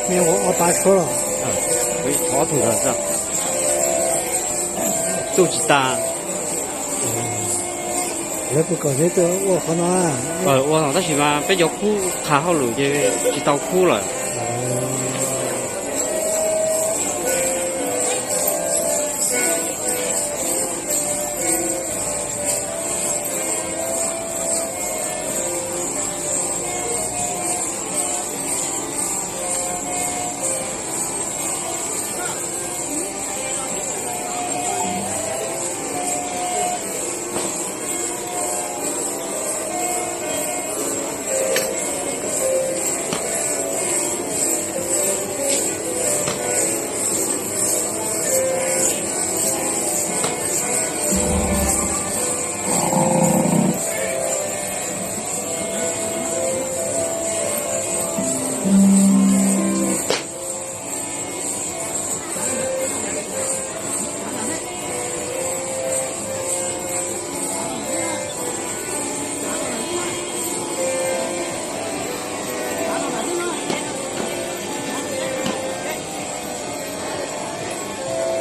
Nej ua ob pab suab los? Ob tug ntawd xwb, tuaj tsis tas. Lawv puas kom neb tuaj ua qhov no? Ua no tab sis mas peb cov khub qha hauj lwm ces tsis tau khub lawm.